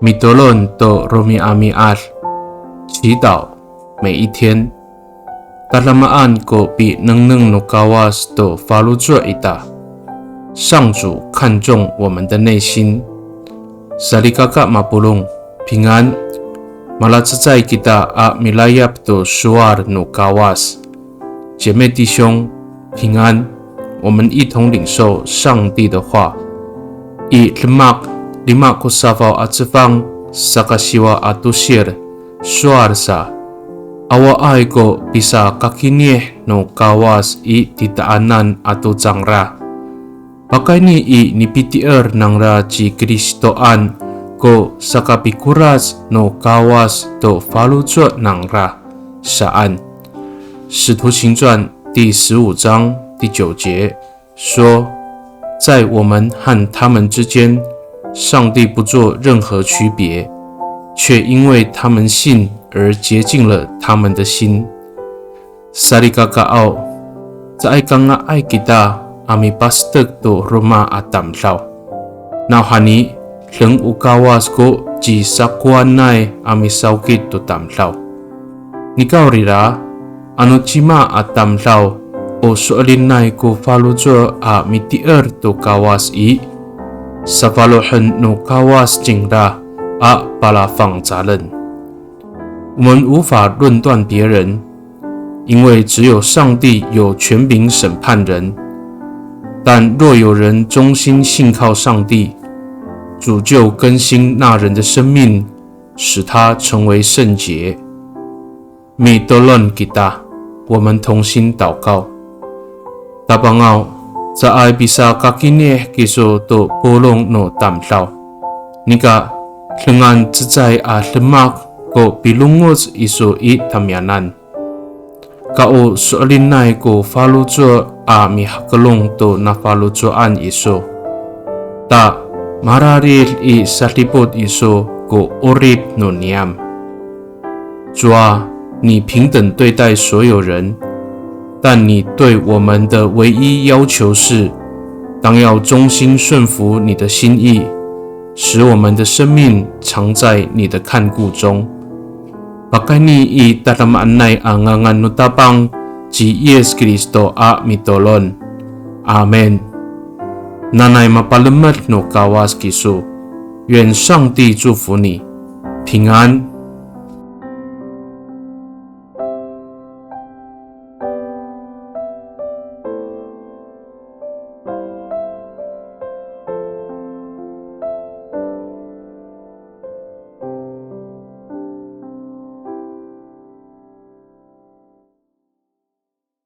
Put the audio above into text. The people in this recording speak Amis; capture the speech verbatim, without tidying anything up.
Mitolon to romi'ami'ad, 祈祷每一天。Tadamaan ko pinengneng no Kawas to faloco' ita. 上主看重我们的内心。Salikaka mapolong, 平安。Malacecay kita a milayap to sowal no Kawas. 姐妹弟兄，平安。我们一同领受上帝的话。I Demak lima ko safaw a cefang, saka siwa a tosil, sowal sa, awaay ko pisakakinih no Kawas i titaanan ato cangra. Pakayni i nipitier nangra ci Kristoan ko sakapikorac no Kawas to faloco' nangra saan. 使徒行传第十五章第九节说，在我们和他们之间，上帝不做任何区别，却因为他们信而洁净了他们的心。Salikakaaw, caay ka nga'ay kita a mipastek to roma a tamdaw. Nawhani, deng o Kawas ko cisakowanay a misawkit to tamdaw. Nikawrira, ano cima a tamdaw o so'elinay ko faloco' a mitier to Kawas i, safalohen no Kawas cingra a palafangcalen. 我们无法论断别人，因为只有上帝有权柄审判人。但若有人忠心信靠上帝，主就更新那人的生命，使他成为圣洁。Mitolon kita, 我们同心祷告。Tapangaw, caay pisakakinih kiso to polong no tamdaw. Nika, dengan cecay a demak ko pilongoc iso i tamiyanan. Ka o so'elinay ko faloco' a mihakelong to nafaloco'an iso. Ta mararid i sadipot iso ko 'orip no niyam. 主啊，你平等对待所有人，但你对我们的唯一要求是，当要忠心顺服你的心意，使我们的生命常在你的看顾中。Pakayni i tadamaanay a ngangan no Tapang ci Yis Kristo a mitolon. Amin. Nanay mapalemed no Kawas kiso. 愿上帝祝福你，平安。